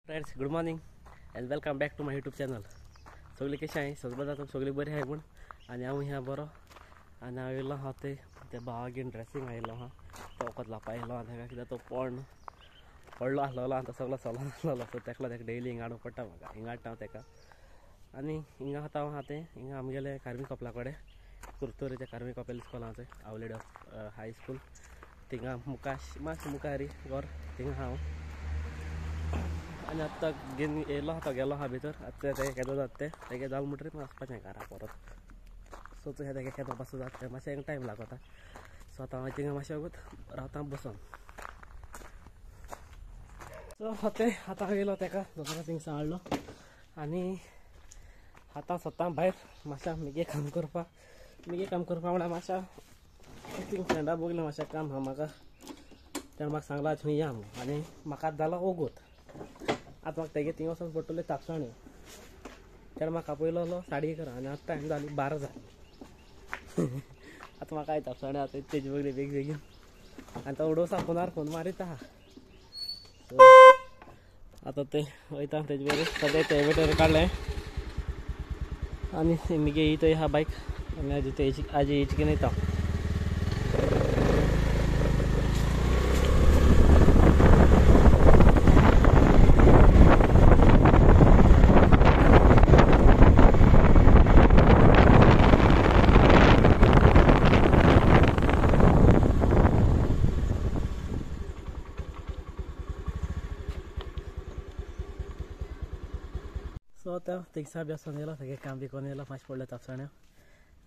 Friends, good morning and welcome back to my YouTube channel. सगळी कशें आहाय? सगळें जाता, सगळीं बरीं आहाय पूण आनी हांव ह्या बरो. आनी हांव येयलो आहा ते त्या भावागेर ड्रेसींग आयिल्लो आहा, तो वखद लावपा आयिल्लो आहा तेका, कित्याक तो पण व्हडलो आसलेलो आहा, तो सगळो चलोन आसलेलो. सो तेका तेका डेली हिंगा हाडूंक पडटा म्हाका, हिंगा हाडटा हांव तेका. आनी हिंगा आतां हांव आहा तें हिंगा आमगेले कार्मी कपला कडेन, कुरतोरीच्या कार्मी कपेल स्कुलां थंय, our lady of high school, थिंगा मुखार मातशें मुखार घर थिंगा हांव. आनी आतां घेवन येयलो आहा, तो गेलो आहा भितर. आतां तें केदो जाता तें तेगे जालें म्हणटकीर वचपाचें घरा परत. सो तुवें तेगे केदो पासून जाता तें मातशें टायम लागता. सो आतां हांव थिंगा मातशें वगत रावता बसोन. सो तें आतां हांव येयलो तेका दोतोरा थिंगसान हाडलो आनी आतां सोदता भायर मातशें मुगे काम करपाक. मुगे काम करपाक म्हणल्यार मातशें थिंग फ्रेंडा बगलें मातशें काम आहा म्हाका, तेणें म्हाका सांगलां थंय या म्हूण. आनी म्हाका जालो वगत, आतां म्हाका तेगे थिंग वचोन पडटलें तापसाणे. तेणें म्हाका आपयलो 11:30 आनी आतां टायम जाली 12 जाली. आतां म्हाका तापसाणे आतां तेजे बगले बेगीन बेगीन. आनी तो उडोवसा फोनार फोन मारीत आहा. सो आतां तें वयता तेजे बरोबर. सद्या तें वेटर काडलें आनी मुगे ही थंय आहा बायक, आनी आजी तेजी आजी हिचकीन वयता. सो आतां थिंगसा बी वचोन येयलो, तेगे काम बी करून येयलो, मातशें पडलें तापसाण्यो.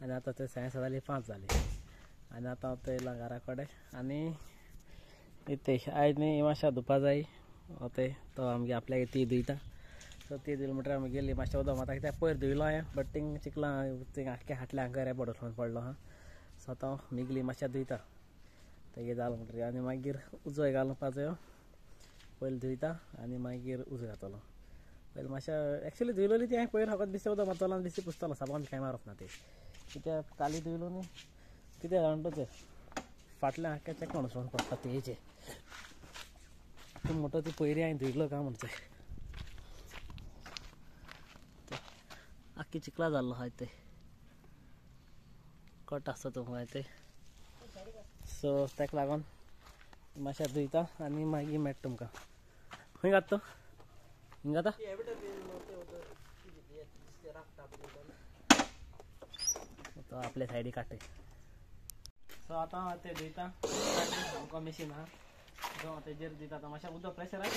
आनी आतां ते 7:30 जाली, 5 जाली. आनी आतां हांव येयलां घरा कडेन. आनी इतें आयज न्ही मातशें धुवपा जाय ते तो आमगे आपल्याक ती धुयता. सो ती धुयली म्हणटकीर आमी गेली मातशें उदक मारता, कित्याक पयर धुयलो हांवें बट थिंग चिकलां थिंग आख्खें हाटलें हांगा रेबड वचोन पडलो आहा. सो आतां हांव मिगली मातशें धुयता तेगे जालें म्हणटकीर. आनी मागीर उजो घालपा जायो, पयलीं धुयता आनी मागीर उजो घातलो. पयलीं मातशें एक्चुली धुयलोली ती हांवें पयर फकत बेश्टें उदक मारतलो आनी बेश्टें पुसतलो, साबण कांय मारप ना ती, कित्याक काली धुयलो न्ही कितें जाणा तें फाटल्यान आख्खें चेकण वचोन पडटा तेजें. तूं म्हणटा ती पयरी हांवें धुयलो काय म्हणचें आख्खी चिकला जाल्लो आहा तें, कट आसता तुमकां तें. सो तेका लागून मातशें धुयता आनी मागीर मेळटा तुमकां. खंय घात तो हिंगा आतां तो आपल्या सायडी काडटा. सो आतां हांव तें धुयता, सामको मशीन आहा सो हांव तेजेर दिता. आतां मातशें उदक प्रेशर आसा.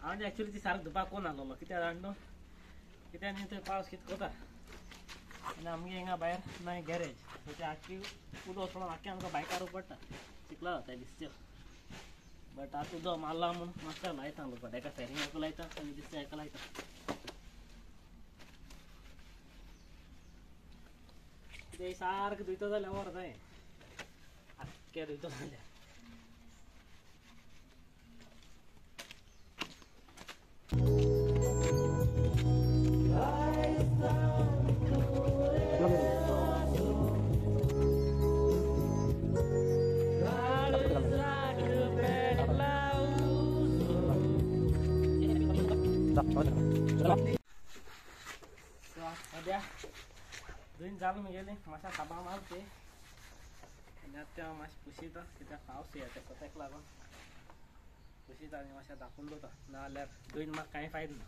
हांव एक्चुली ती सारको धुवपाक कोण आसलेलो, कित्याक जाण न्हू, कित्याक न्ही थंय पावस कितें कोता आनी आमगे हिंगा भायर ना गॅरेज, सो ते आख्खी उदक वचोन आख्खें आमकां बायकार पडटा, चिकला जाता दिसत्यो. बट आतां उदक मारला म्हूण मातशें लायता लोक, एका सायडीन एका लायता आनी दुसऱ्या एका लायता. ते सारकें धुयता जाल्यार वर जाय आख्खें धुयता जाल्यार. सद्या धुयन जालें मुगेलें मातशें साबा मारते आनी आतां हांव मातशें पुशिता कित्याक पावस येता सो तेका लागून पुशिता आनी मातशें धांपून दवरता नाजाल्यार धुयन म्हाका कांय फायदो ना.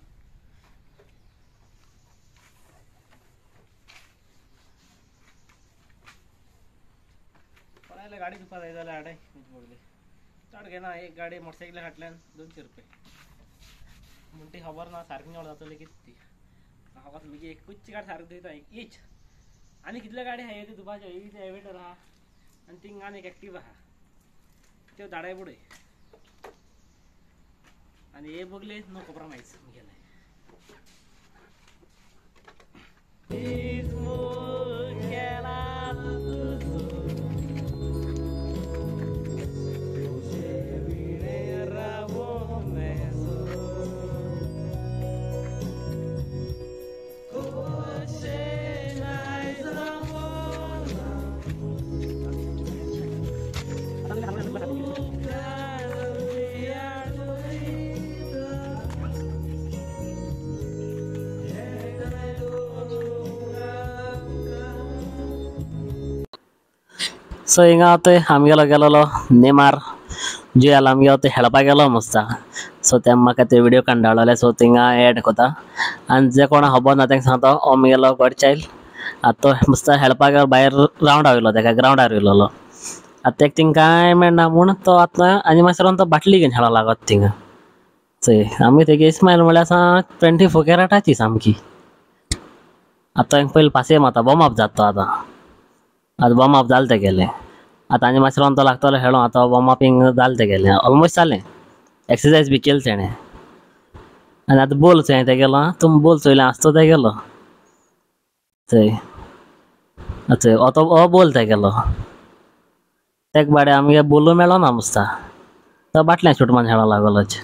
कोणायले गाडी धुवपा जाय जाल्यार हाडाय पडली चड घेना एक गाडी मोटरसायकली फाटल्यान 200 रुपये म्हूण ती खबर ना सारकी निवळ जातली कितें ती. हांव मुगे एकूच गाडी सारकी धुयता एकच आनी कितल्यो गाडी आहा ती धुवपाच्यो ही एवेटर आहा आनी थिंगा आनी एक एक्टिवा आहा त्यो धाडाय बुडय आनी हे बगले नो कॉम्प्रोमायज मुगेलें. सो हिंगा थंय आमगेलो गेलोलो नेमार जुयाल आमगेलो थंय खेळपाक गेलो मस्ता. सो ते म्हाका ते व्हिडिओ काडून धाडलेले सो थिंगा एड कोता आनी जे कोणा खबर ना तांकां सांगता हो मुगेलो गॉड चायल्ड आतां तो मस्त खेळपाक भायर रावंडार येयलो तेका ग्रावंडार येयलोलो आतां तेका थिंगा कांय मेळना म्हूण तो आतां आनी मागीर तो बाटली घेवन खेळोंक लागत थिंगा. चोय आमी तेगे इस्मायल म्हळ्यार 24 कॅरेटाची सामकी. आतां पयलीं पासय मारता वॉर्म अप जाता तो आतां आतां वॉर्म अप जालें तेगेलें. आतां आनी मातशें रावन तो लागतलो खेळोंक आतां वॉर्म अपिंग जालें तेगेलें ऑलमोस्ट जालें एक्सरसायज बी केली तेणें. आनी आतां बोल चोय तेगेलो तुमी बोल चोयलें आसतो तेगेलो चोय चोय तो हो बोल तेगेलो तेका बाडे आमगे बोलू मेळना मुस्ता तो बाटल्यान शूट मारून खेळोंक लागलोच.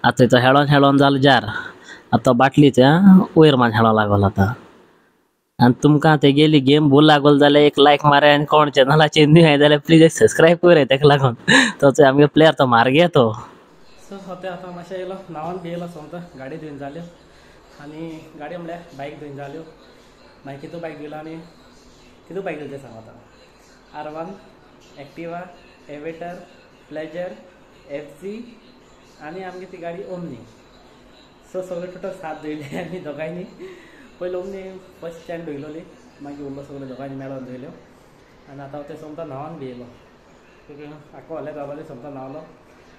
आतां तो खेळोन खेळोन जालो जार आतां बाटली ते वयर मान खेळोंक लागलो आतां. आनी तुमकां तेगेली गेम बोर लागलो जाल्यार एक लायक माराय आनी कोण चॅनलाचेर न्यू आहा जाल्यार प्लीज एक सबस्क्रायब कराय तेका लागून तो आमगे प्लेयर तो मार्गे तो. सो सद्या आतां मातशें येयलो न्हांवन बी येयलो सोमतो गाडी धुयन जाल्यो आनी गाडी म्हणल्यार बायक धुयन जाल्यो मागीर कितू बायक धुयलो आनी कितू बायक धुयले तें सांग आतां R1 Activa Aviator Pleasure FZ आनी आमगे ती गाडी ओमनी. सो सगळे टोटल 7 धुयले आनी दोगांयनी पयलीं ओमनी फर्स्ट स्टँड धुयलोली मागीर उरलो सगळे दोगांयनी मेळोन धुयल्यो आनी आतां हांव तें सोमतो न्हांवन बी येयलो आख्खो व्हडल्या बाबाले सोमतो न्हांवलो.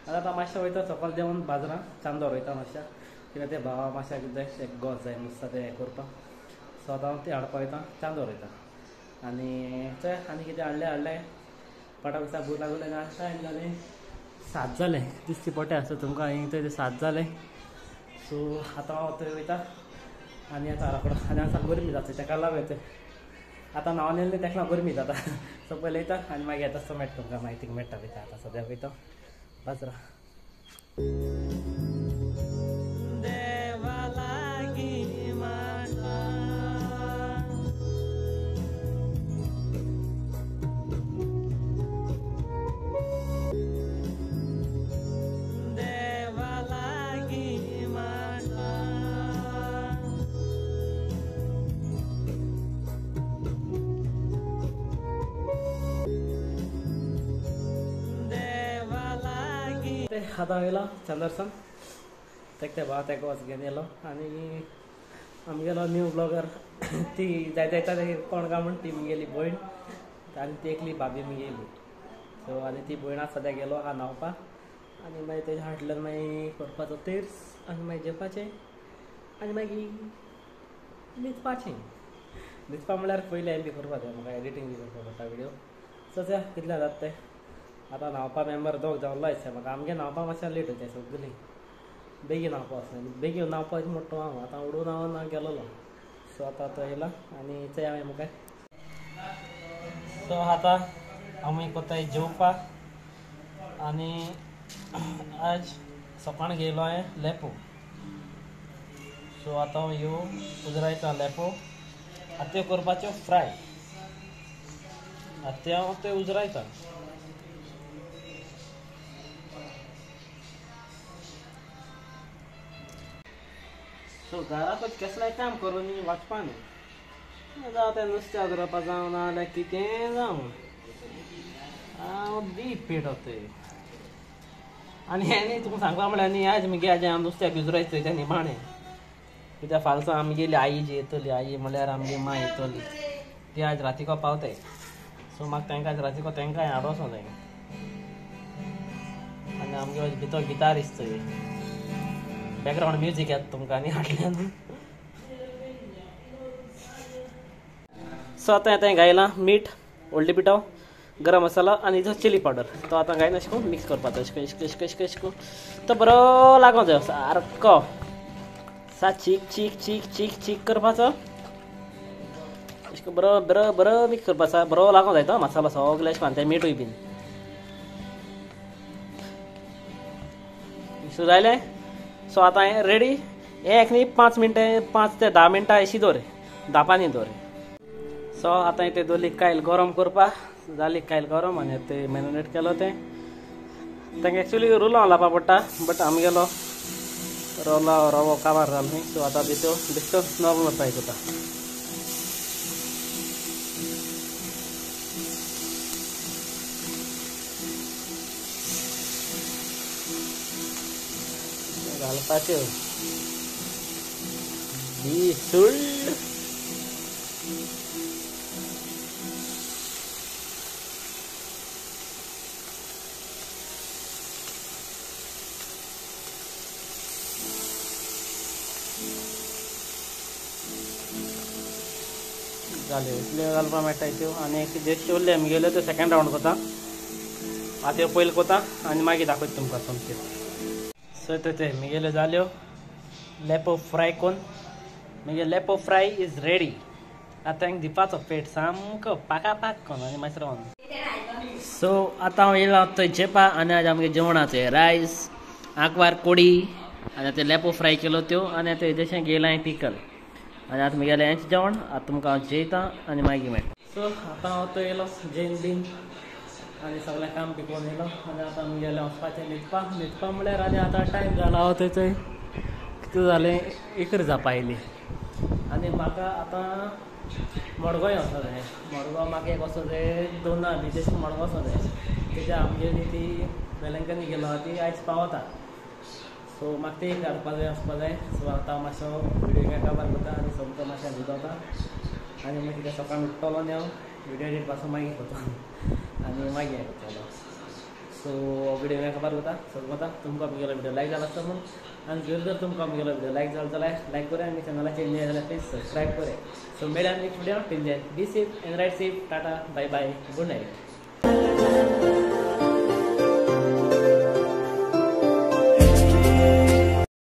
आनी आतां मातशें वयता सकयल देंवन बाजारांत चांदोर वयता मातशें कित्याक ते भावा मातशें कितें एक गोस जाय मुस्ता तें हें करपाक. सो आतां हांव तें हाडपा वयता चांदोर वयता आनी चोय आनी कितें हाडलें हाडलें पटा बिसा भूक लागली आनी टायम जालें 7 जालें दिसती पटे आसा तुमकां हिंग थंय 7 जालें. सो आतां हांव थंय वयता आनी आतां रोकडो आनी आतां गरमी जाता तेका लागून येता आतां न्हांवन येयलें तेका लागून गरमी जाता. सो पयलीं वयता आनी मागीर येता सो मेळटा तुमकां मागीर थिंगा मेळटा वयता आतां सद्या वयता बाजरा. आतां येयलो चंदरसन तेका ते भाव तेका वच घेवन येयलो आनी आमगेलो न्यू ब्लॉगर ती जायते येता कोण काय म्हण ती मुगेली भयण आनी ती एकली भाभी मुगेली. सो आनी ती भयण आसा सद्या गेलो आहा न्हांवपाक आनी मागीर तेज्या फाटल्यान मागीर करपाचो तीर्स आनी मागीर जेवपाचें आनी मागीर न्हिदपाचें. न्हिदपा म्हणल्यार पयलीं हें बी करपाक जाय म्हाका एडिटींग बी करपाक पडटा व्हिडियो. सो ते कितले जाता तें आतां न्हांवपा मेंबर दोग जावलो आसता म्हाका आमगे न्हांवपा मातशें लेट वयता सगळीं बेगीन न्हांवपा वचना बेगीन न्हांवपाक मोडटो हांव आतां उडून हांव ना गेलोलो. सो आतां तो येयला आनी चोया हांवें मुखार. सो आतां आमी कोताय जेवपाक आनी आज सकाळ घेयलो हांवें लेपो. सो आतां हांव ह्यो उजरायता लेपो आतां त्यो करपाच्यो फ्राय. आतां हांव त्यो उजरायता. सो घराकच कसलेंय काम करून वचपा न्हू, जावं तें नुस्त्या धरपा जावं ना जाल्यार कितेंय जावं, हांव दी पेट तें. आनी हें न्ही तुमकां सांगपा म्हळ्यार न्ही, आज मुगे आज हांव नुस्त्याक उजरायता तें निमाणें, कित्याक फालसां आमगेली आई जी येतली, आई म्हळ्यार आमगे मां येतली, ती आज रातीको पावताय. सो म्हाका तांकां आज रातीको तांकां हाड वचों जाय. आनी आमगे भितर गिटार दिसतय, बॅकग्रावंड म्युजीक येता तुमकां आनी हाडल्यान. सो आतां आतां घायलां मीठ, व्हडली पिठो, गरम मसाला आनी जो चिली पावडर, तो आतां घायन अशें करून मिक्स करपाचो, अशें करून अशें करून अशें करून तो बरो लागो जाय सारको, सा चीक चीक चीक चीक चीक करपाचो, अशें करून बरो बरो बरो मिक्स करपाचो, बरो लागो जाय तो मसालो सगळे अशें करून, तें मिठूय बीन सो जालें. सो आतां हें रेडी. हें एक न्ही 5 मिनटां, 5 ते 10 मिनटां अशी दवर, धापांनी दवर. सो आतां ते दवरली कायल गरम करपाक, जाली कायल गरम आनी ते मॅरिनेट केलो तें. तांकां एक्चुली रुलां लावपा पडटा, बट आमगेलो रोला रवो काबार जालो न्ही. सो आतां भितर बेश्टो नॉर्मल फ्राय करता. घालपाच्यो बिसुळ जाल्यो, इतल्यो घालपाक मेळटा त्यो. आनी एक जे उरले आमगेल्यो त्यो सेकेंड रावंड कोता, आतां त्यो पयलीं कोता आनी मागीर दाखयता तुमकां सोमत्यो. सो ते मुगेल्यो जाल्यो लेपो फ्राय कोन, मुगे लेपो फ्राय is ready. आतां तांकां दिवपाचो पेट सामको पाका पाक कोन आनी मातसो रावन. सो आतां हांव येयला थंय जेपा आनी आज आमगे जेवणाचें रायस, आंकवार कोडी आनी आतां लेपो फ्राय केलो त्यो, आनी आतां जशें गेलां पिकल. आनी आतां मुगेलें हेंच जेवण, आतां तुमकां हांव जेयता आनी मागीर मेळटा. सो आतां हांव थंय येयलो जेवन बीन आनी सगळें काम बी करून येयलो आनी आतां आमगेलें वचपाचें न्हिदपाक. न्हिदपाक म्हळ्यार आनी आतां टायम जाला हांव थंय थंय कितें जालें 1 जावपा आयली. आनी म्हाका आतां मडगांव वचों जाय, मडगांव म्हाका एक वचों जाय 2 बी तशें मडगांव वचों जाय, कित्याक आमगेली ती वेलंकनी गेलो ती आयज पावता. सो म्हाका ती हाडपा जाय वचपा जाय. सो आतां मातसो व्हिडियो काबार करता आनी सोमतो मातशें न्हिदता आनी मागीर कितें सकाळीं उठ्ठलो न्ही हांव व्हिडियो एडिट पासून मागीर करता आनी मागीर हें करतलो. सो व्हिडियो खबर करता सगळो तुमकां म्हगेलो व्हिडियो लायक जाला आसता म्हूण, आनी जर जर तुमकां म्हगेलो व्हिडियो लायक जालो जाल्यार लायक करात आनी चॅनलाचेर न्यू जाल्यार प्लीज सबस्क्रायब करात. सो मेळया next video, till then be safe and ride safe. Tata, bye bye, good night.